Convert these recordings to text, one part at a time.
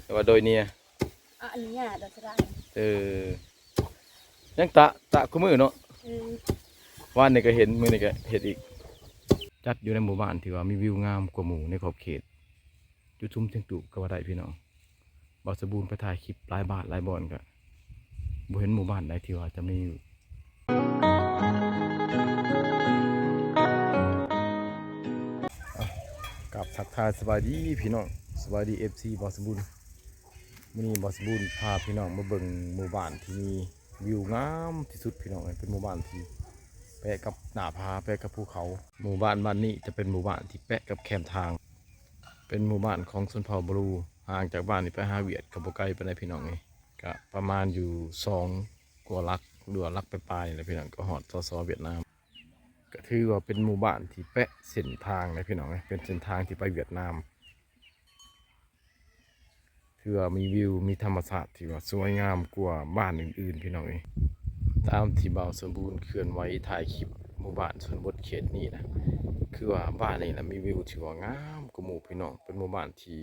ແຕ່ວ່າໂດຍເນຍ ອະ ອັນນີ້ຍາດອກສະດາ ເອີ ຍັງຕະ ຕະຄູ່ມື້ເນາະ ເອີ ວານນີ້ກໍເຫັນ ມື້ນີ້ກໍເຮັດອີກ. ຈັດຢູ່ໃນໝູ່ບ້ານທີ່ວ່າມີວິວງາມກວ່າໝູ່ໃນຂອບເຂດ ຢູ່ຊຸມຊຽງຕູບກໍວ່າໄດ້ພີ່ນ້ອງ. ບ່າວສະບູນໄປຖ່າຍຄລິບຫຼາຍບ້ານຫຼາຍບ່ອນ ກໍບໍ່ເຫັນໝູ່ບ້ານໃດທີ່ວ່າຈະມີວິວ. ອ່ະ ກາບທັກທາຍສະບາຍດີພີ່ນ້ອງ ສະບາຍດີ ເອັຟຊີ ບ່າວສະບູນ. ມື້ນີ້ບ່າວສະບູນພາພີ່ນ້ອງມາເບິ່ງໝູ່ບ້ານທີ່ມີວິວງາມທີ່ສຸດພີ່ນ້ອງເອີຍ. ເປັນໝູ່ບ້ານທີ່ແປະກັບໜ້າຜາ ແປະກັບພູເຂົາ. ໝູ່ບ້ານບ້ານນີ້ຈະເປັນໝູ່ບ້ານທີ່ແປະກັບແຄມທາງ. ເປັນໝູ່ບ້ານຂອງຊົນເຜົ່າບລູ ຫ່າງຈາກບ້ານນີ້ໄປຫາຫວຽດກໍບໍ່ໄກປານໃດພີ່ນ້ອງເອີຍ. ກະປະມານຢູ່ສອງກວ່າຫຼັກ ຫຼືວ່າຫຼັກປາຍໆນີ້ແຫຼະພີ່ນ້ອງ ກໍຮອດ ສສ ຫວຽດນາມ. ກະຖືວ່າເປັນໝູ່ບ້ານທີ່ແປະເສັ້ນທາງນະພີ່ນ້ອງເອີຍ ເປັນເສັ້ນທາງທີ່ໄປຫວຽດນາມ. ຖືວ່າມີວິວ ມີທຳມະຊາດທີ່ວ່າສວຍງາມກວ່າບ້ານອື່ນໆ ພີ່ນ້ອງເອີຍ. ຕາມທີ່ບ່າວສົມບູນເຄື່ອນໄຫວຖ່າຍຄລິບໝູ່ບ້ານຊົນນະບົດເຂດນີ້ນະ ຄືວ່າບ້ານນີ້ນະມີວິວທີ່ວ່າງາມກວ່າໝູ່ພີ່ນ້ອງ. ເປັນໝູ່ບ້ານທີ່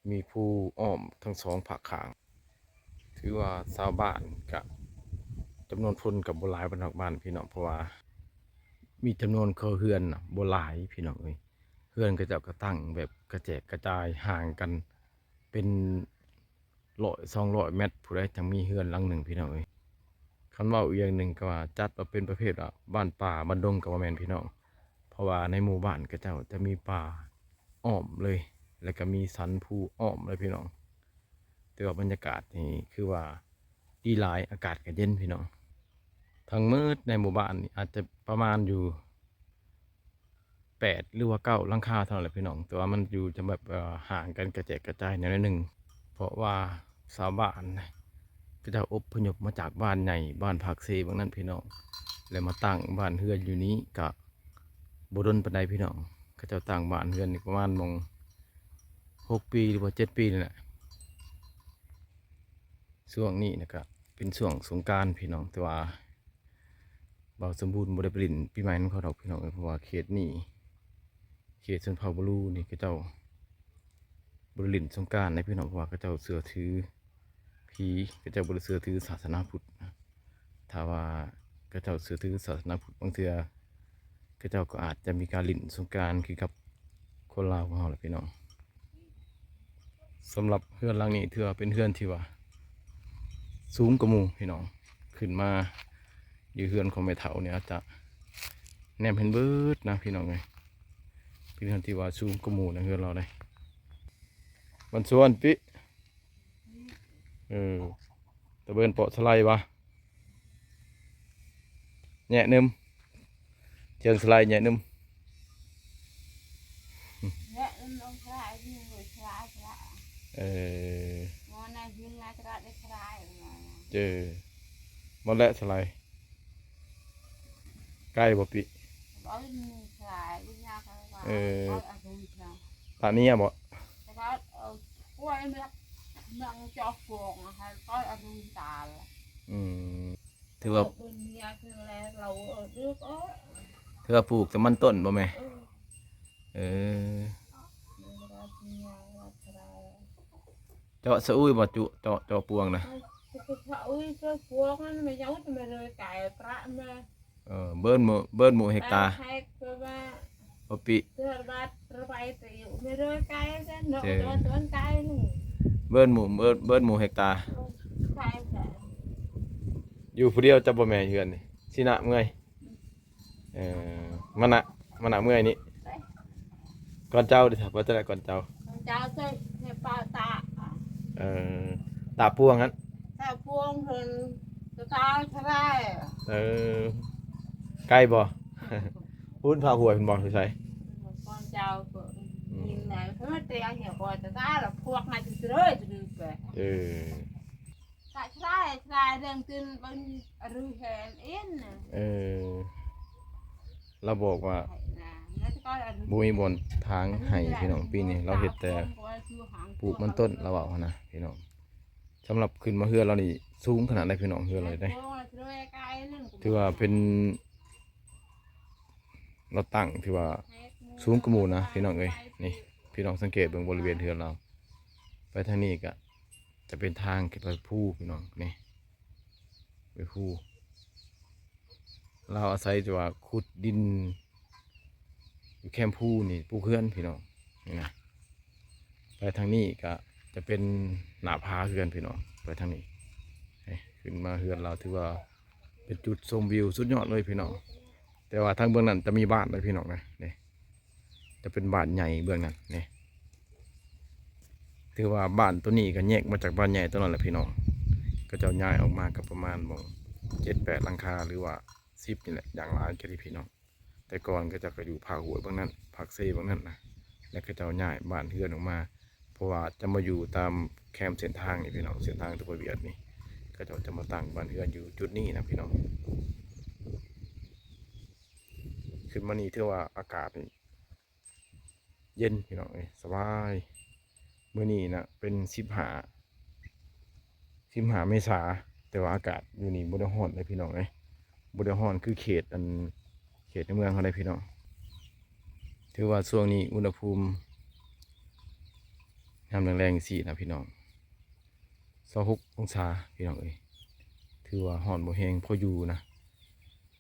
ມີພູອ້ອມທັງສອງພາກຂ້າງ. ຖືວ່າຊາວບ້ານກະ ຈຳນວນຄົນກະບໍ່ຫຼາຍປານນອກບ້ານພີ່ນ້ອງ ເພາະວ່າມີຈຳນວນຄົວເຮືອນນະບໍ່ຫຼາຍພີ່ນ້ອງເອີຍ. ເຮືອນເຂົາເຈົ້າກະຕັ້ງແບບກະແຈກກະຈາຍຫ່າງກັນເປັນຮ້ອຍສອງຮ້ອຍແມັດ ຜູ້ໃດຈັ່ງມີເຮືອນຫຼັງໜຶ່ງພີ່ນ້ອງເອີຍ. ຄັນເວົ້າອີກຢ່າງໜຶ່ງກໍວ່າ ຈັດວ່າເປັນປະເພດວ່າບ້ານປ່າບ້ານດົງກໍບໍ່ແມ່ນພີ່ນ້ອງ ເພາະວ່າໃນໝູ່ບ້ານເຂົາເຈົ້າຈະມີປ່າອ້ອມເລີຍ ແລ້ວກໍມີສັນພູອ້ອມເລີຍພີ່ນ້ອງ. ແຕ່ວ່າບັນຍາກາດນີ້ຄືວ່າດີຫຼາຍ ອາກາດກໍເຢັນພີ່ນ້ອງ. ທັງໝົດໃນໝູ່ບ້ານນີ້ອາດຈະປະມານຢູ່ ແປດ ຫຼືວ່າ ເກົ້າ ຫຼັງຄາເທົ່ານັ້ນແຫຼະພີ່ນ້ອງ ແຕ່ວ່າມັນຢູ່ຈະແບບ ເອີ ຫ່າງກັນກະແຈກກະຈາຍແນວໜຶ່ງ ເພາະວ່າຊາວບ້ານເຂົາເຈົ້າອົບພະຍົບມາຈາກບ້ານໃຫຍ່ ບ້ານພາກເຊບາງນັ້ນພີ່ນ້ອງ ແລ້ວມາຕັ້ງບ້ານເຮືອນຢູ່ນີ້ ກະບໍ່ດົນປານໃດພີ່ນ້ອງ. ເຂົາເຈົ້າຕັ້ງບ້ານເຮືອນນີ້ປະມານໝ່ອງຫົກປີ ຫຼືວ່າເຈັດປີນີ້ແຫຼະ. ຊ່ວງນີ້ນະກະເປັນຊ່ວງສົງການພີ່ນ້ອງ ແຕ່ວ່າ ບ່າວສົມບູນບໍ່ໄດ້ໄປຫຼິ້ນປີໃໝ່ນຳເຂົາດອກພີ່ນ້ອງເອີຍ ເພາະວ່າເຂດນີ້ ເຂດຊົນເຜົ່າບລູນີ້ ເຂົາເຈົ້າບໍ່ໄດ້ຫຼິ້ນສົງການໃດພີ່ນ້ອງ ເພາະວ່າເຂົາເຈົ້າເຊື່ອຖືຜີ ເຂົາເຈົ້າບໍ່ໄດ້ເຊື່ອຖືສາສະໜາພຸດ. ຖ້າວ່າເຂົາເຈົ້າເຊື່ອຖືສາສະໜາພຸດ ບາງເທື່ອເຂົາເຈົ້າກໍອາດຈະມີການຫຼິ້ນສົງການຄືກັບ ຄົນລາວຂອງເຮົາແຫຼະພີ່ນ້ອງ. ສຳລັບເຮືອນຫຼັງນີ້ຖືວ່າເປັນເຮືອນທີ່ວ່າສູງກວ່າໝູ່ພີ່ນ້ອງ ຂຶ້ນມາຢູ່ເຮືອນຂອງແມ່ເຖົ້ານີ້ອາດຈະແນມເຫັນເບິດນະພີ່ນ້ອງເອີຍ. ເປັນເຮືອນທີ່ວ່າສູງກວ່າໝູ່ນະເຮືອນລາວເດ້. ມັນສວນປິ ເອີ ຕະເບີນເປາະສະໄລວະ ແຍະໜຶ່ມ ເທິງສະໄລແຍະໜຶ່ມ ແຍະໜຶ່ມລົງສະໄລ ສະໄລ ສະໄລ ເອີ ມານະ ຍິງນະ ສະໄລ ສະໄລ ເອີ ໝົດແລ້ວສະໄລ. ໄກບໍ່ປິ? ເອີ ຕາເນຍບໍ່? ອືມ ຖືວ່າ ຖືວ່າປູກແຕ່ມັນຕົ້ນບໍ່ແມ່? ເອີ ເອີ. ເຈາະສະອຸຍບໍ່ຈຸ ເຈາະ ເຈາະປວງນະ? ສະອຸຍ ເຈາະປວງນັ້ນ ແມ່ເຈົ້າ ແມ່ເລີຍກາຍປະແມ່ ເອີ ເບີນໝູ່ ເບີນໝູ່ເຮັກຕາ ເອີ ບໍ່ປິ ເອີ ເບີນໝູ່ ເບີນ ເບີນໝູ່ເຮັກຕາ ເອີ ຢູ່ຜູ້ດຽວເຈົ້າບໍ່ແມ່ ເຮືອນນີ້ ຊິນະເມື່ອຍ. ເອີ ມານະ ມານະເມື່ອຍນີ້ ກ່ອນເຈົ້າເດ້ ວ່າຈັ່ງໃດກ່ອນເຈົ້າ ກ່ອນເຈົ້າເຊີຍໃຫ້ປາຕາ ເອີ ຕາປວງຫັ້ນ ຕາປວງເພິ່ນ ຕາຕາຊະໄລ ເອີ ໄກບໍ່? ພຸ້ນພາຫ້ວຍເພິ່ນບໍ່ ຢູ່ໃສ? ກ່ອນເຈົ້າກໍ ອືມ ຍິງໄດ້ ເພິ່ນຕຽງເຫຍກ່ອນ ຕາຕາລະພວກນັ້ນຈະເລີຍຈະລືມໄປ ເອີ. ເອີ ລາວບອກວ່າບໍ່ມີບ່ອນທາງໃຫ້ພີ່ນ້ອງ ປີນີ້ລາວເຮັດແຕ່ປູກມັນຕົ້ນ ລາວເວົ້າຫັ້ນນະພີ່ນ້ອງ. ສຳລັບຂຶ້ນມາເຮືອນລາວນີ້ສູງຂະໜາດໃດພີ່ນ້ອງ ເຮືອນລາວນີ້ ຖືວ່າເປັນ ລາວຕັ້ງຖືວ່າສູງກວ່າໝູ່ນະພີ່ນ້ອງເອີຍ. ນີ້ພີ່ນ້ອງສັງເກດເບິ່ງບໍລິເວນເຮືອນລາວ ไปทางนี้ก็จะเป็นทางขึ้นไปภูพี่น้อง นี่ ไปภู ลาวอาศัยจะว่าขุดดินอยู่แคมภูนี่ปลูกเฮือนพี่น้อง นี่นะ ไปทางนี้ก็จะเป็นหน้าผาเฮือนพี่น้อง ไปทางนี้ นี่ ขึ้นมาเฮือนลาวถือว่าเป็นจุดชมวิวสุดยอดเลยพี่น้อง แต่ว่าทางเบื้องนั้นจะมีบ้านเลยพี่น้องนะ นี่ จะเป็นบ้านใหญ่เบื้องนั้น นี่ ถือว่าบ้านตัวนี้ก็แยกมาจากบ้านใหญ่ตัวนั้นแหละพี่น้อง เขาเจ้าย้ายออกมาก็ประมาณหม่องเจ็ดแปดหลังคา หรือว่าสิบนี่แหละ อย่างหลายก็ดีพี่น้อง แต่ก่อนเขาเจ้าก็อยู่ภาคห้วยเบื้องนั้น ภาคเซเบื้องนั้นนะ แล้วเขาเจ้าย้ายบ้านเฮือนออกมา เพราะว่าจะมาอยู่ตามแคมเส้นทางนี่พี่น้อง เส้นทางตะกัวเวียดนี่ เขาเจ้าจะมาตั้งบ้านเฮือนอยู่จุดนี้นะพี่น้อง ขึ้นมานี่ถือว่าอากาศนี่เย็นพี่น้องเอ้ย สบาย มื้อนี้นะเป็นสิบห้า สิบห้าเมษา แต่ว่าอากาศอยู่นี่บ่ได้ร้อนเลยพี่น้องเอ้ย บ่ได้ร้อนคือเขตอัน เขตในเมืองเฮาได้พี่น้อง ถือว่าช่วงนี้อุณหภูมิยามแลงๆจั่งซี้นะพี่น้อง ซาวหกองศาพี่น้องเอ้ย ถือว่าร้อนบ่แฮงพออยู่นะ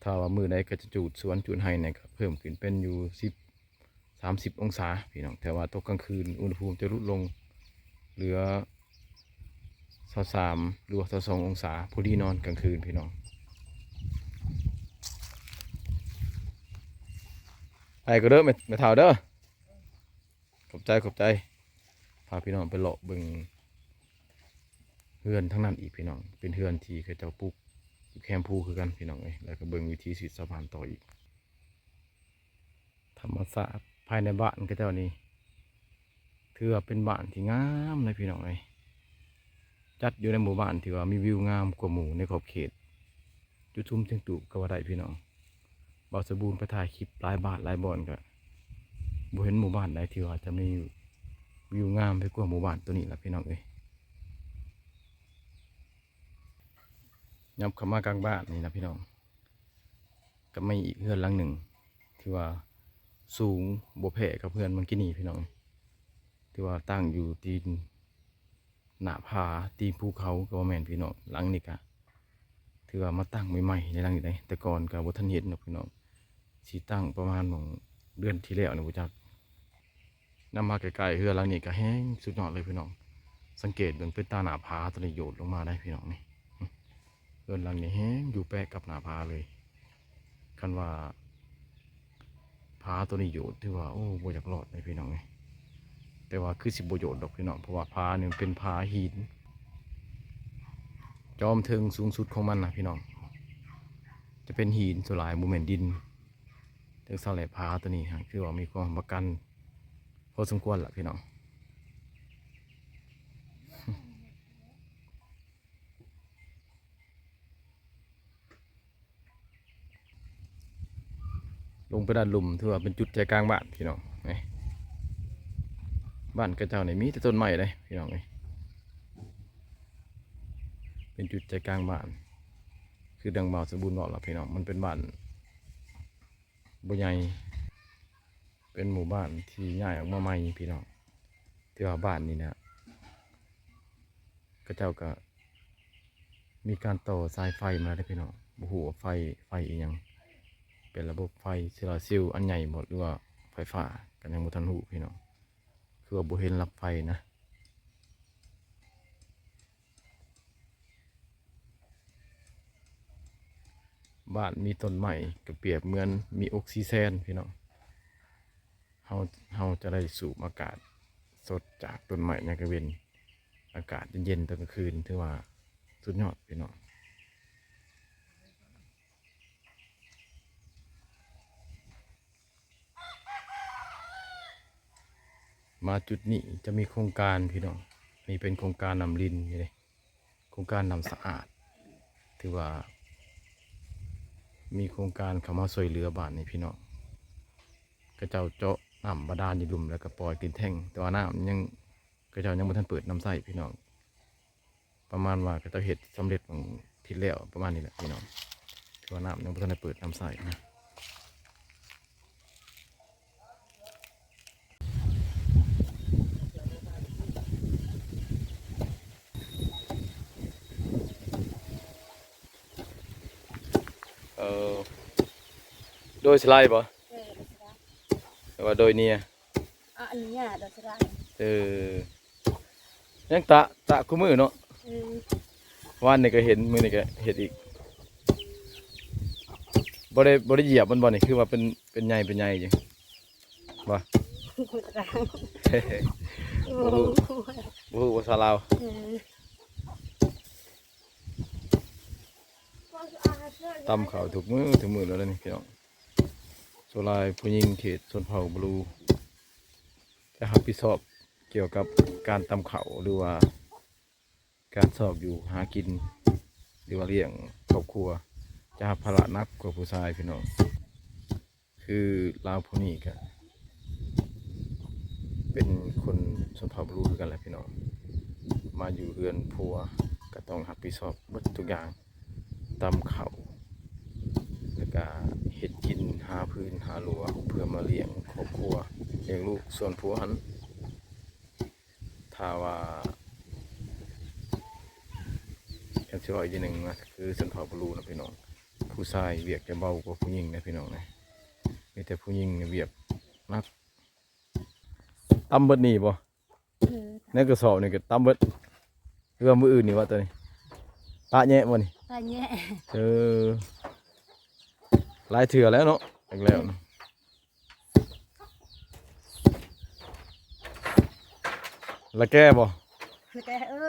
ถ้าว่ามื้อใดก็จะจูดสวนจูดไร่เนี่ยก็เพิ่มขึ้นเป็นอยู่สิบ สามสิบองศาพี่น้อง แต่ว่าตกกลางคืนอุณหภูมิจะลดลงเหลือซาวสาม หรือว่าซาวสององศา พอดีนอนกลางคืนพี่น้อง ไปก็เด้อ แม่ แม่เฒ่าเด้อ ขอบใจ ขอบใจ พาพี่น้องไปเลาะเบิ่งเฮือนทางนั้นอีกพี่น้อง เป็นเฮือนที่เขาเจ้าปลูกอยู่แคมภูคือกันพี่น้องเอ้ย แล้วก็เบิ่งวิถีชีวิตชาวบ้านต่ออีก ธรรมชาติภายในบ้านเขาเจ้านี่ ถือว่าเป็นบ้านที่งามเลยพี่น้องเอ้ย จัดอยู่ในหมู่บ้านที่ว่ามีวิวงามกว่าหมู่ในขอบเขต อยู่ทุ่มเชียงตูบก็ว่าได้พี่น้อง บ่าวสมบูรณ์ไปถ่ายคลิปหลายบ้านหลายบ่อนก็บ่เห็นหมู่บ้านใดที่ว่าจะมีวิวงามไปกว่าหมู่บ้านตัวนี้ล่ะพี่น้องเอ้ย ยับเข้ามาข้างบ้านนี่นะพี่น้อง ก็มีอีกเฮือนหลังหนึ่ง ที่ว่าสูงบ่แพ้กับเฮือนเมื่อกี้นี้พี่น้อง ที่ว่าตั้งอยู่ตีน หน้าผาตีนภูเขาก็บ่แม่นพี่น้อง หลังนี้ก็ถือว่ามาตั้งใหม่ๆ ในหลังนี้ได้ แต่ก่อนก็บ่ทันเห็นดอกพี่น้อง สิตั้งประมาณหม่องเดือนที่แล้วนี่บ่จัก นำมาใกล้ๆ เฮือนหลังนี้ก็แฮงสุดยอดเลยพี่น้อง สังเกตเบิ่งเป็นตาหน้าผาตัวนี้โยดลงมาได้พี่น้องนี่ เฮือนหลังนี้แฮงอยู่แปะกับหน้าผาเลย คันว่าผาตัวนี้โยดถือว่า โอ้ บ่อยากรอดเลยพี่น้องเอ้ย แต่ว่าคือสิบ่โยดดอกพี่น้อง เพราะว่าผานี่มันเป็นผาหิน จอมเทิงสูงสุดของมันนะพี่น้อง จะเป็นหินส่วนหลาย บ่แม่นดิน จั่งซั้นแหละ ผาตัวนี้ฮะ คือว่ามีความรับประกันพอสมควรล่ะพี่น้อง ลงไปด้านลุ่ม ถือว่าเป็นจุดใจกลางบ้านพี่น้อง นี่ บ้านเขาเจ้านี่มีแต่ต้นไม้เด้พี่น้องเอ้ย เป็นจุดใจกลางบ้าน คือดังบ่าวสมบูรณ์บอกล่ะพี่น้อง มันเป็นบ้าน บ่ใหญ่ เป็นหมู่บ้านที่ย้ายออกมาใหม่พี่น้อง ที่ว่าบ้านนี้นะ เขาเจ้าก็มีการต่อสายไฟมาแล้วเด้อพี่น้อง บ่ฮู้ว่าไฟ ไฟอีหยัง เป็นระบบไฟโซลาร์เซลล์อันใหญ่บ่ หรือว่าไฟฟ้า ก็ยังบ่ทันฮู้พี่น้อง คือว่าบ่เห็นหลักไฟนะ บ้านมีต้นไม้ก็เปรียบเหมือนมีอกซิเจนพี่น้อง เฮา เฮาจะได้สูบอากาศสดจากต้นไม้ยามกลางเว็น อากาศเย็นๆ ตอนกลางคืน ถือว่าสุดยอดพี่น้อง มาจุดนี้จะมีโครงการพี่น้อง นี่เป็นโครงการน้ำรินนี่เด้ โครงการน้ำสะอาด ถือว่ามีโครงการเข้ามาช่วยเหลือบ้านนี้พี่น้อง เขาเจ้าเจาะน้ำบาดาลอยู่ลุ่มแล้วก็ปล่อยขึ้นแท้ง แต่ว่าน้ำยัง เขาเจ้ายังบ่ทันเปิดน้ำใช้พี่น้อง ประมาณว่าเขาเจ้าเฮ็ดสำเร็จหว่างทิศแล้ว ประมาณนี้แหละพี่น้อง ถือว่าน้ำยังบ่ทันได้เปิดน้ำใช้นะ เ ເອີ ໂດຍສະໄລບໍ່? ເອີ ໂດຍສະໄລ ຫຼືວ່າໂດຍເນຍ? ອາ ອັນເນຍໂດຍສະໄລ. ເອີ ຍັງຕະ ຕະຄູ່ມື້ເນາະ. ອືມ ວານນີ້ກໍເຫັນ ມື້ນີ້ກໍເຮັດອີກ. ບໍ່ໄດ້ ບໍ່ໄດ້ຢຽບມັນບໍ່ນີ້? ຄືວ່າເປັນ ເປັນໃຫຍ່ ເປັນໃຫຍ່ຢູ່ບໍ່? ບໍ່ຮູ້ ບໍ່ຮູ້ພາສາລາວ. ເອີ ຕຳເຂົ້າທຸກມື້ ທຸກມື້ແລ້ວນີ້ພີ່ນ້ອງ. ສ່ວນຫຼາຍຜູ້ຍິງເຂດຊົນເຜົ່າບລູຈະຮັບຜິດຊອບກ່ຽວກັບການຕຳເຂົ້າ ຫຼືວ່າການຊອກຢູ່ຫາກິນ ຫຼືວ່າລ້ຽງຄອບຄົວ ຈະຮັບພາລະໜັກກວ່າຜູ້ຊາຍພີ່ນ້ອງ. ຄືລາວຜູ້ນີ້ກະເປັນຄົນຊົນເຜົ່າບລູຄືກັນແຫຼະພີ່ນ້ອງ, ມາຢູ່ເຮືອນຜົວກະຕ້ອງຮັບຜິດຊອບເບິດທຸກຢ່າງ. ຕຳເຂົ້າ ແລ້ວກະເຮັດກິນ ຫາຟືນຫາລົວ ເພື່ອມາລ້ຽງຄອບຄົວ ລ້ຽງລູກ. ສ່ວນຜົວຫັ້ນ ຖ້າວ່າ ຄັນຊິເວົ້າອີກທີໜຶ່ງນະ ຄືຊົນເຜົ່າບລູນະພີ່ນ້ອງ, ຜູ້ຊາຍວຽກຈະເບົາກວ່າຜູ້ຍິງນະພີ່ນ້ອງນະ. ມີແຕ່ຜູ້ຍິງນີ້ວຽກໜັກ. ຕຳເບິດນີ້ບໍ່? ເອີ ໃນກະສອບນີ້ກໍຕຳເບິດ ຫຼືວ່າມື້ອື່ນນີ້ວະ? ໂຕນີ້ຕາະແຍະບໍ່ນີ້? ຕາະແຍະ. ເອີ ຫຼາຍເທື່ອແລ້ວເນາະ ແລ້ວນະ. ລະແກ່ບໍ່? ລະແກ່ ເອີ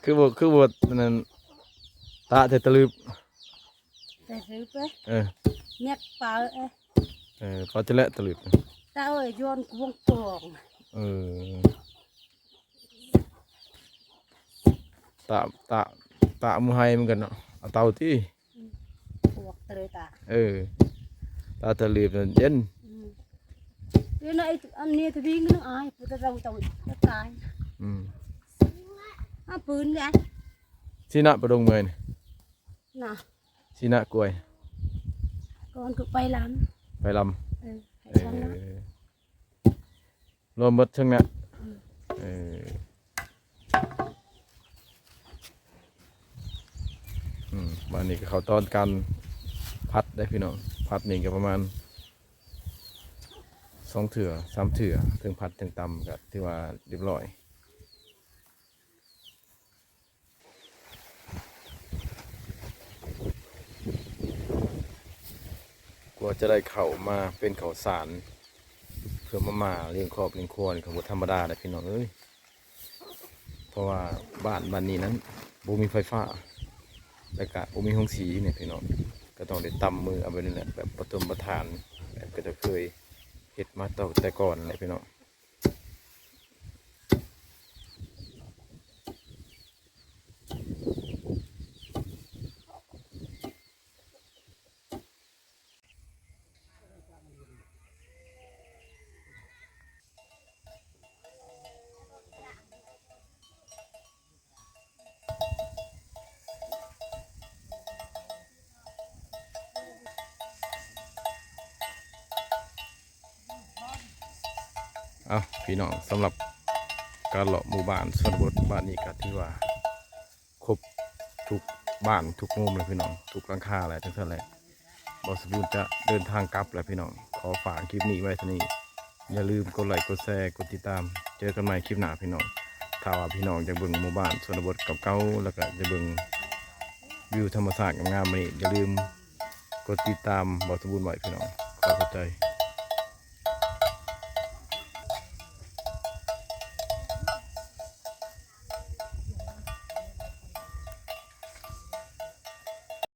ຄືບໍ່ ຄືບໍ່ອັນນັ້ນ ຕາະແຕ່ຕະລຶບ ແຕ່ຕະລຶບເອີຍ. ເອີ ແຍກປາເອີຍ. ເອີ ປາຈະແລະຕະລຶບ ຕາເອີຍ ຍ້ອນກວງກອງ. ເອີ ຕາ ຕາ ຕາໝູ່ໄຮ່ມັນກັນເນາະ ເອົາເຕົາຕິ. ອືມ ປວກເຕີຕາ. ເອີ ຕາຕະລຶບນັ້ນເຢັນ. ອືມ ເປັນໄອ້ອັນນີ້ທະວີງນອງອາຍ ຜູ້ຕາເຕົາ ເຕົາຕາຍ. ອືມ ອາ ປືນແຫຼະ ຊິນະປະດົງເມື່ອຍນີ້ນະ. ຊິນະກວຍ ກ່ອນກໍໄປລຳ ໄປລຳ. ເອີ ໄປລຳ ເອີ ລວມເບິດເຖິງນະ. ອືມ ເອີ ອືມ ບາດນີ້ກໍເຂົ້າຕອນການຜັດໄດ໋ພີ່ນ້ອງ. ຜັດນີ້ກໍປະມານສອງເທື່ອ ສາມເທື່ອ ເຖິງຜັດເຖິງຕຳ ກໍຖືວ່າຮຽບຮ້ອຍ. ກວ່າຈະໄດ້ເຂົ້າມາເປັນເຂົ້າສານ ເພື່ອມາມ່າລ້ຽງຄອບລ້ຽງຄົວນີ້ ກໍບໍ່ທຳມະດາເດ້ພີ່ນ້ອງເອີຍ. ເພາະວ່າບ້ານ ບ້ານນີ້ນັ້ນບໍ່ມີໄຟຟ້າ ແລ້ວກະບໍ່ມີໂຮງສີນີ້ພີ່ນ້ອງ, ກໍຕ້ອງໄດ້ຕຳມືເອົາແບບນີ້ແຫຼະ ແບບປະຖົມປະຖານ ແບບເຂົາເຈົ້າເຄີຍເຮັດມາຕັ້ງແຕ່ກ່ອນແຫຼະພີ່ນ້ອງ. ເອົ້າ ພີ່ນ້ອງ, ສຳລັບການເລາະໝູ່ບ້ານຊົນນະບົດບ້ານນີ້ ກໍຖືວ່າຄົບທຸກບ້ານທຸກໂຮມແລ້ວພີ່ນ້ອງ, ທຸກຫຼັງຄາແລ້ວ ຈັ່ງຊັ້ນແຫຼະ. ບ່າວສະບູນຈະເດີນທາງກັບແລ້ວພີ່ນ້ອງ, ຂໍຝາກຄລິບນີ້ໄວ້ເທົ່ານີ້. ຢ່າລືມກົດໄລ ກົດແຊ ກົດຕິດຕາມ. ເຈີກັນໃໝ່ຄລິບໜ້າພີ່ນ້ອງ. ຖ້າວ່າພີ່ນ້ອງຢາກເບິ່ງໝູ່ບ້ານຊົນນະບົດເກົ່າໆ ແລ້ວກະຢາກເບິ່ງວິວທຳມະຊາດງາມໆ ແບບນີ້ ຢ່າລືມກົດຕິດຕາມບ່າວສະບູນໄວ້ພີ່ນ້ອງ. ຂໍຂອບໃຈ.